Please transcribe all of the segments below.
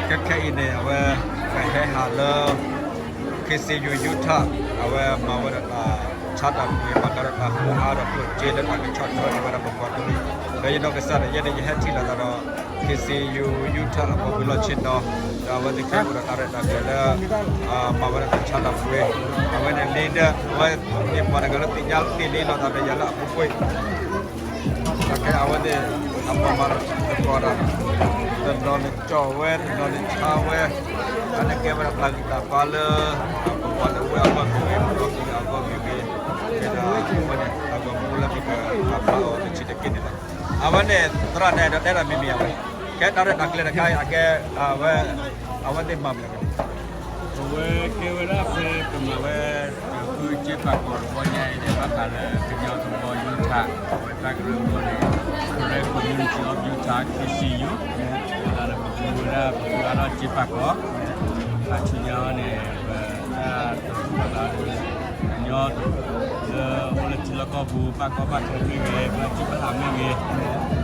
ခဲခဲအံၤန့ၣ် အဝဲ ပဟဲဟးလၢ ခ့စ့ယိၤ ယူထၣ် အဝဲမၤဝဲဒၣ်တၢ်ဆါတၢ်ပှ့ၤ ဘၣ်ဃးဒီးတၢ်ဟူးအါဒီးကျိၣ်စ့လၢတၢ်ကဆီၣ်ထွဲ အဝဲဒၣ်ပပှၤကလုာ် ဒီးယနီၢ်ကစၢ်ဒၣ်ယဲန့ၣ် ယဟဲထံၣ်လိာ်သးဒီး ခ့စ့ယိၤ ယူထၣ် အပှၤဝံၤလီၢ်ဆ့ၣ်နီၤ ဒီးအဝဲသ့ၣ်ကဲအိၣ်ဒီးတၢ်ရဲၣ်တၢ်ကျဲၤလၢ မၤဝဲဒၣ်တၢ်ဆါတၢ်ပှ့ၤ အဝဲန့ၣ်လံဒီး အဝဲသ့ၣ်ပှၤတဂၤလၢသ့ၣ်ညါသ့ၣ်လံလိာ်သးဒီးယၤလၢအပူၤကွံာ် ဒီးခဲအဝဲသ့ၣ် အပှၤမၤသကိးတၢ် တနီၤန့ၣ်ကၠီၣ်ဝဲ တနီၤန့ၣ်ဆါဝဲ အန့ၣ်ကဲဝဲဒၣ်တၢ်ဂံၢ်တၢ်ဘါလၢ ပပှၤလၢဝဲအဂီၢ်မ့ၢ်ဂ့ၤ ပဒီပုၢ်ဝဲၢ်အဂီၢ်မ့ၢ်ဂ့ၤ မ့ၢ်ဒၣ်အဝဲန့ၣ် တၢ်ဂီၤမူလၢပကမၤအီၤတဆံးတက့ၢ်န့ၣ်လီၤ. အဝဲန့ၣ် သရၣ်န့ၣ် ဒီးတဲတၢ်မံၤမံၤအဝဲ ကဲတၢ်ရဲၣ်တၢ်ကျဲၤတခါအံၤ အကဲ အဝဲ အဝဲသ့ၣ်မၤမနုၤလဲၣ် အဝဲကဲဝဲဒၣ်ဖဲပမၤဝဲ ပဖုစ့ပာ်ကီၤတဘီညါအံၤန့ၣ် ဘၣ်ဃးလၢကညီသဝီ ယူထၣ် အဝဲတၢ်ကရၢကရိန့ၣ် Karen Community of Utah ခ့စ့ယိၤ လၢပဖုဝဲဒၣ်ပဖုအါထီၣ်စ့ပာ်ကီၤ အဆူညါန့ၣ် ပတၢ်တရူးဘၣ်သး ကညီလၢအိၣ်လၢထံလီၢ်ကီၢ်ပူၤ ဘၣ်ကီဘၣ်ခဲမ့ၢ်ဂ့ၤ ဘၣ်စံၣ်ဘၣ်ဟးမ့ၢ်ဂ့ၤ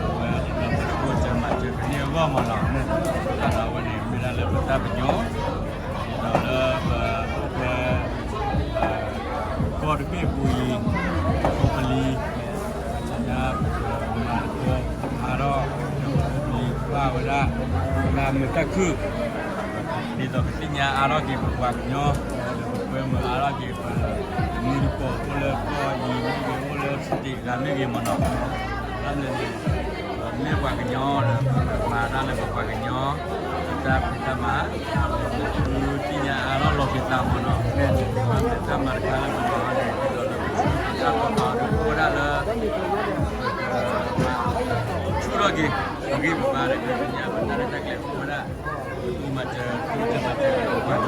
အဝဲဒီးပတၢ်အိၣ်စၢၤမၤစၢၤကန့ၢ်အဂီၢ်မ့ၢ်နီၤ ဒီးအဝဲန့ၣ်မ့ၢ်ဒၣ်လၢပတၢ်ပညိၣ် ဒီးလၢပအိၣ်ဖဲ ကီၢ်တဘ့ၣ်အပူၤအံၤ ခီပလံ ညါပကမၤသကိးအါထီၣ် ပကမၤလံဘၣ်ဝဲဒၣ် တၢ်မုာ်တၢ်ခုၣ် ဒ်သိးကသ့ၣ်ညါအါထီၣ်က့ၤပပှၤကညီ ဒီးပကွဲမုာ်အါထီၣ်က့ၤပ မုၢ်တကိးအိၣ်လၢကီၢ်အံၤမ့ၢ်ဂ့ၤ အိၣ်လၢ state ဂၤမ့ၢ်ဂ့ၤမ့ၢ်နီၤ တၢ်မ့ၢ်န့ၣ် မ့ၢ်ပှၤကညီဒီး ပကမၤတၢ်လၢပပှၤကညီ တၢ်ဖံးတၢ်မၤ သ့ၣ်ညါအါထီၣ်လီၤက့ၤသးမ့ၢ်နီၤ တၢ်မၤတခါလၢပမၤန့ၣ် ဒ်သိးလၢပဆူၣ်ပတၢ်ပီးပီးဒီးအိၣ်ဝဲဒၣ်လၢ ဆူၣ်ထီၣ်က့ၤ ပဂံၢ်ပဘါဒီး ပသ့ၣ်ညါပတၢ်ရဲၣ်တၢ်ကျဲၤအိၣ်ဝဲဒၣ် မၤစၢၤ မၤစၢၤ ပပှၤကလုာ်လၢကီၢ်ပူၤအဂီၢ်မ့ၢ်နီၤ မ့ၢ်မ့ၢ် အခီပညီဒီး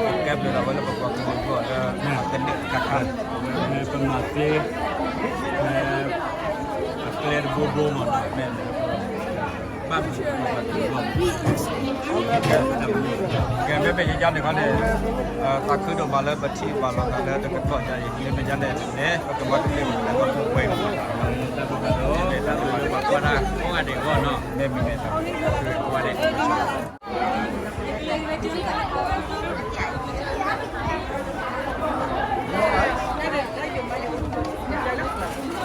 ကဲဘျုးဒၣ်ဝဲလၢပပှၤကလုာ်အဂီၢ်လၢ တနံၣ်တခါခါ မ့ၢ်ပမၤသ့ မ့ၢ် အကျဲတဘိဘိမ့ၢ်နီၤ မ့ၢ် ဘၣ်မုာ်ပပှၤကလုာ်အဂီၢ် ကဲ မ့မ့ၢ်ယၤန့ၣ်ခီန့ၣ် သးခုဒိၣ်မးလၢပထံၣ်ဘၣ်လိာ်သးလၢတကတီၢ်ညါအံၤ မ့မ့ၢ်ယၤန့ၣ်န့ၣ် ပကမၤတသ့ဝဲလၢပှၤကိးဝဲအံၤ တၢ်ဘျုးဘၣ်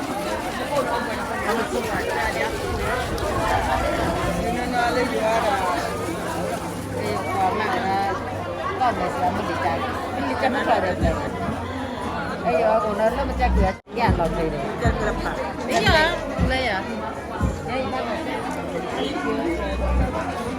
ဒီး တၢ်ဘျုးဘၣ်ဒီးပှၤကိးဂၤဒဲးအဂီၢ်နီၤ မ့မ့ၢ်မ့ၢ် ကိးဂၤဒဲး မ့ၢ်